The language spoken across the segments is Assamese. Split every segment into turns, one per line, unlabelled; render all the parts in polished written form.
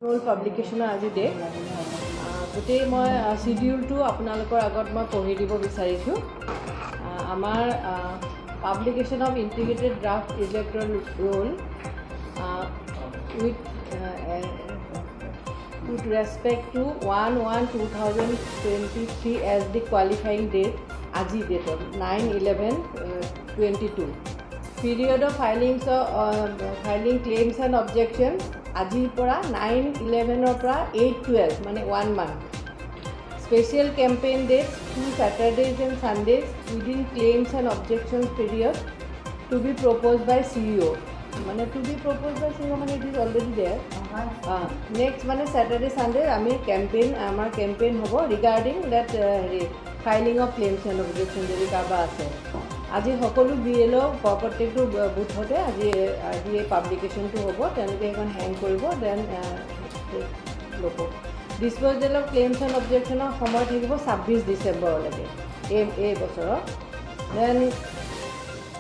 ৰোল পাব্লিকেশ্যনৰ আজি ডেট। গোটেই মই চিডিউলটো আপোনালোকৰ আগত মই পঢ়ি দিব বিচাৰিছোঁ। আমাৰ publication of integrated draft electoral roll with respect to 1/1/2023 as the qualifying date, আজি ডেটত 9/11/22, period of filing claims and objection আজিৰ পৰা 9/11ৰ পৰা 8/12, মানে one month. Special campaign dates, two Saturdays and Sundays within claims and objections period to be proposed by CEO. মানে to be proposed by CEO মানে it is already there. Next মানে ছেটাৰডে ছানডে আমি কেম্পেইন, আমাৰ কেম্পেইন হ'ব ৰিগাৰ্ডিং that হেৰি filing of claims and objection যদি কাৰোবাৰ আছে। আজি সকলো বি এল অ' প্ৰত্যেকটো বুথতে আজি এই পাব্লিকেশ্যনটো হ'ব। তেওঁলোকে সেইখন হেং কৰিব, then ল'ব। ডিছপ'জেল অফ ক্লেইমছ এণ্ড অবজেকশ্যনৰ সময় থাকিব 26 ডিচেম্বৰলৈকে এই বছৰৰ। Then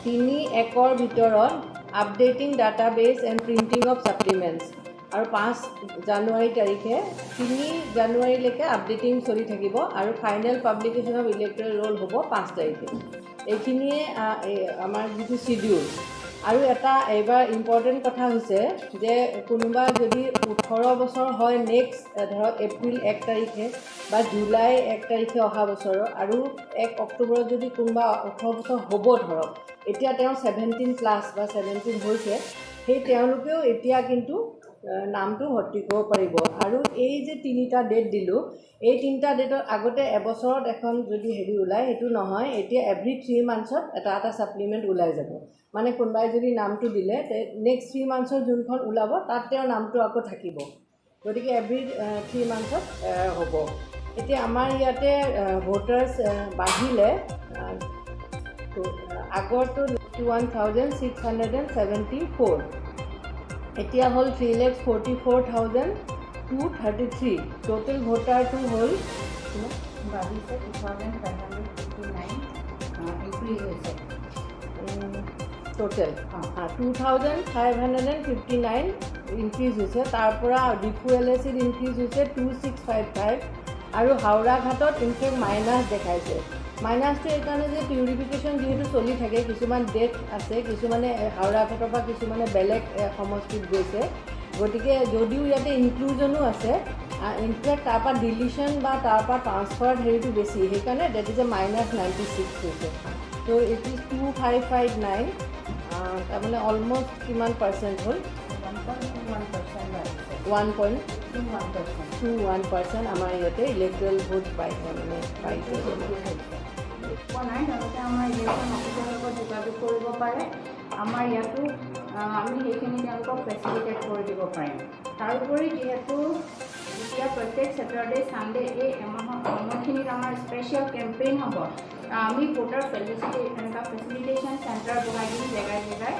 3/1ৰ ভিতৰত updating database and printing of supplements আৰু 5 জানুৱাৰী তাৰিখে, 3 জানুৱাৰীলৈকে আপডেটিং চলি থাকিব আৰু final publication of electoral roll হ'ব 5 তাৰিখে। এইখিনিয়ে আমাৰ যিটো চিডিউল। আৰু এটা এইবাৰ ইম্পৰ্টেণ্ট কথা হৈছে যে কোনোবা যদি 18 বছৰ হয় নেক্সট ধৰক এপ্ৰিল 1 তাৰিখে বা জুলাই 1 তাৰিখে অহা বছৰৰ আৰু 1 অক্টোবৰত যদি কোনোবা 18 বছৰ হ'ব, ধৰক এতিয়া তেওঁ 17 প্লাছ বা 17 হৈছে, সেই তেওঁলোকেও এতিয়া কিন্তু নামটো ভৰ্তি কৰিব পাৰিব। আৰু এই যে তিনিটা ডেট দিলোঁ, এই তিনিটা ডেটত আগতে এবছৰত এখন যদি হেৰি ওলায়, সেইটো নহয়। এতিয়া এভৰি 3 মান্থছত এটা এটা ছাপ্লিমেণ্ট ওলাই যাব। মানে কোনোবাই যদি নামটো দিলে, নেক্সট 3 মান্থছৰ যোনখন ওলাব তাত তেওঁৰ নামটো আকৌ থাকিব। গতিকে এভৰি 3 মান্থছত হ'ব। এতিয়া আমাৰ ইয়াতে ভোটাৰ্ছ বাঢ়িলে। আগৰটো 1,674, এতিয়া হ'ল 3,44,233। Total ভোটাৰটো হ'ল
বাঢ়িছে, 2,559 increase হৈছে।
Total 2,559 increase হৈছে। তাৰ পৰা ডিফু এল এ চিত ইনক্ৰিজ হৈছে 2655 আৰু হাওৰাঘাটত ইনফেক্ট মাইনাছ দেখাইছে। মাইনাছটো এইকাৰণে যে পিউৰিফিকেশ্যন যিহেতু চলি থাকে, কিছুমান ডেথ আছে, কিছুমানে হাওৰাঘাটৰ পৰা কিছুমানে বেলেগ সমষ্টিত গৈছে। গতিকে যদিও ইয়াতে ইনক্লুজনো আছে, ইনফেক্ট তাৰপৰা ডিলিশ্যন বা তাৰপৰা ট্ৰান্সফাৰ হেৰিটো বেছি, সেইকাৰণে that is a minus 96 হৈছে। ত' it is 2559, তাৰমানে অলমষ্ট কিমান পাৰ্চেণ্ট হ'ল?
1.21% বাঢ়িছে।
One point
21%.
21% আমাৰ ইয়াতে ইলেক্ট্ৰেল ভোট পাই মানে পাইছে।
পোৱা নাই, তেওঁলোকে আমাৰ ইলেকশ্যন অফিচৰ লগত যোগাযোগ কৰিব পাৰে। আমাৰ ইয়াতো আমি সেইখিনি তেওঁলোকক ফেচিলিটেট কৰি দিব পাৰিম। তাৰোপৰি যিহেতু এতিয়া প্ৰত্যেক ছেটাৰডে ছানডে এই এমাহৰ সময়খিনিত আমাৰ স্পেচিয়েল কেম্পেইন হ'ব, আমি ভোটাৰ এনেকুৱা ফেচিলিটেশ্যন চেণ্টাৰ বহাই দিম জেগাই জেগাই।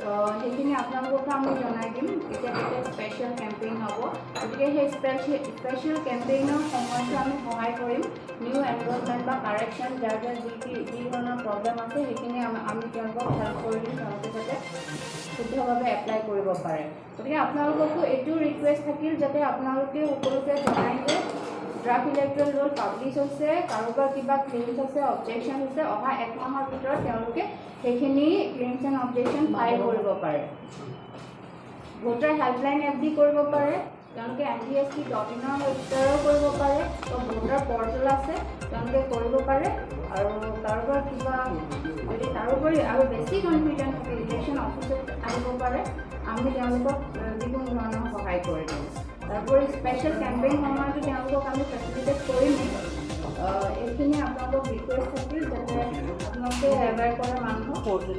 তো সেইখিনি আপোনালোককো আমি জনাই দিম কেতিয়া কেতিয়া স্পেচিয়েল কেম্পেইন হ'ব। গতিকে সেই স্পেচিয়েল কেম্পেইনৰ সময়টো আমি সহায় কৰিম। নিউ এনৰলমেণ্ট বা কাৰেকশ্যন, যাৰ যাৰ যি যি যি ধৰণৰ প্ৰব্লেম আছে, সেইখিনি আমি তেওঁলোকক হেল্প কৰি দিম, তেওঁলোকে যাতে শুদ্ধভাৱে এপ্লাই কৰিব পাৰে। গতিকে আপোনালোককো এইটো ৰিকুৱেষ্ট থাকিল যাতে আপোনালোকে সকলোকে জনাই যে ড্ৰাফ্ট ইলেক্ট্ৰেল ৰোল পাব্লিছ হৈছে, কাৰোবাৰ কিবা ক্লেইমছ আছে, অবজেকশ্যন আছে, অহা এক মাহৰ ভিতৰত তেওঁলোকে সেইখিনি ক্লেইমছ এণ্ড অবজেকশ্যন ফাইল কৰিব পাৰে। ভোটাৰ হেল্পলাইন এপ দি কৰিব পাৰে, তেওঁলোকে nvsp.inৰ ৱেবছাইটৰো কৰিব পাৰে, তো ভোটাৰ পৰ্টেল আছে, তেওঁলোকে কৰিব পাৰে। আৰু কাৰোবাৰ কিবা যদি তাৰোপৰি আৰু বেছি কনফিউজন থাকে, ইলেকশ্যন অফিচত আহিব পাৰে, আমি তেওঁলোকক যিকোনো ধৰণৰ সহায় কৰি দিম। তাৰোপৰি স্পেচিয়েল কেম্পেইন সময়তো তেওঁলোকক আমি ফেচিলিটেট কৰিমেই। এইখিনি আপোনালোকক ৰিকুৱেষ্ট থাকিল যাতে আপোনালোকে এৱেৰ কৰে মানুহক যে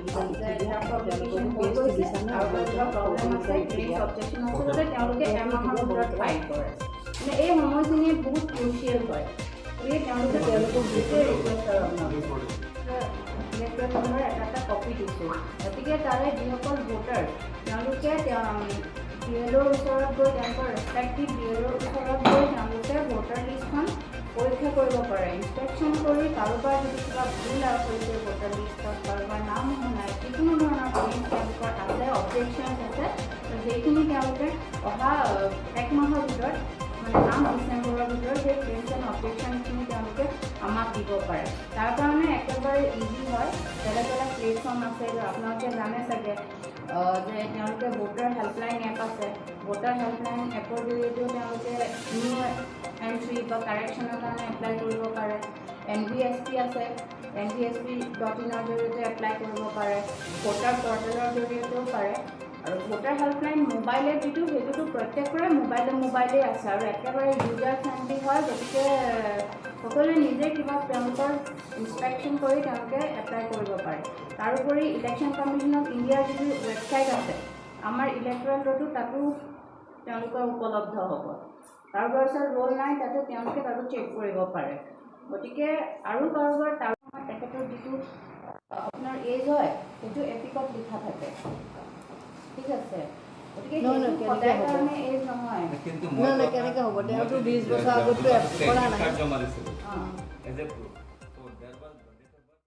ড্ৰাফ্ট পাব্লিকেশ্যন হৈ গৈছে, কাৰোবাৰ কিবা প্ৰব্লেম আছে, ক্লেইমছ অবজেকশ্যন আছে, যাতে তেওঁলোকে এমাহৰ ভিতৰত ফাইল কৰে। মানে এই সময়খিনিয়ে বহুত ক্ৰুচিয়েল হয়। গতিকে তেওঁলোকক গোটেই ৰিকুৱেষ্ট আৰু আপোনালোকক ইলেক্ট্ৰেল ৰোলৰ এটা এটা কপি দিছোঁ। গতিকে তাৰে যিসকল ভোটাৰ, তেওঁলোকে বি এল অ'ৰ ওচৰত গৈ, তেওঁলোকৰ ৰেচপেক্টিভ বি এল অ'ৰ ওচৰত গৈ তেওঁলোকে ভোটাৰ লিষ্টখন পৰীক্ষা কৰিব পাৰে। ইনস্পেকশ্যন কৰি কাৰোবাৰ যদি কিবা ভুল হৈছে ভোটাৰ লিষ্টত, কাৰোবাৰ নাম অহা নাই, যিকোনো ধৰণৰ ক্লেইম তেওঁলোকৰ আছে, অবজেকশ্যনছ আছে, সেইখিনি তেওঁলোকে অহা এক মাহৰ ডিচেম্বৰৰ ভিতৰত সেই ক্লেইমছ এণ্ড অবজেকশ্যনখিনি তেওঁলোকে আমাক দিব পাৰে। তাৰ কাৰণে একেবাৰে ইজি হয়। বেলেগ বেলেগ প্লেটফৰ্ম আছে, আপোনালোকে জানে চাগে যে তেওঁলোকে ভোটাৰ হেল্পলাইন এপ আছে। ভোটাৰ হেল্পলাইন এপৰ জৰিয়তেও তেওঁলোকে নিউ এণ্ট্ৰি বা কাৰেকশ্যনৰ কাৰণে এপ্লাই কৰিব পাৰে। এনভিএছপি আছে, nvsp.inৰ জৰিয়তে এপ্লাই কৰিব পাৰে, ভোটাৰ পৰ্টেলৰ জৰিয়তেও পাৰে। আৰু ভোটাৰ হেল্পলাইন মোবাইল এপ যিটো, সেইটোতো প্ৰত্যেকৰে মোবাইলে মোবাইলেই আছে আৰু একেবাৰে ইউজাৰ ফ্ৰেণ্ডলি হয়। গতিকে সকলোৱে নিজে কিবা তেওঁলোকৰ ইনস্পেকশ্যন কৰি তেওঁলোকে এপ্লাই কৰিব পাৰে। তাৰোপৰি ইলেকশ্যন কমিশ্যন অফ ইণ্ডিয়াৰ যিটো ৱেবছাইট আছে, আমাৰ ইলেক্ট্ৰেল ৰোলটো তাতো তেওঁলোকৰ উপলব্ধ হ'ব। তাৰপিছত ৰোল নাই, তাতে তেওঁলোকে তাতো চেক কৰিব পাৰে। গতিকে আৰু কাৰোবাৰ তাৰ তেখেতৰ যিটো আপোনাৰ এজ হয়, সেইটো এপিকত লিখা থাকে, ঠিক আছে? গতিকে
নহয়,
সেইটো
কেনেকে
সদায়
হ'ব?
কাৰণে এজ নহয়।
কিন্তু
নহয়, কেনেকে হ'ব? তেওঁতো 20 বছৰ আগততো কৰা নাই।
জমা দিছিলোঁ
অঁ।
As a proof. So there was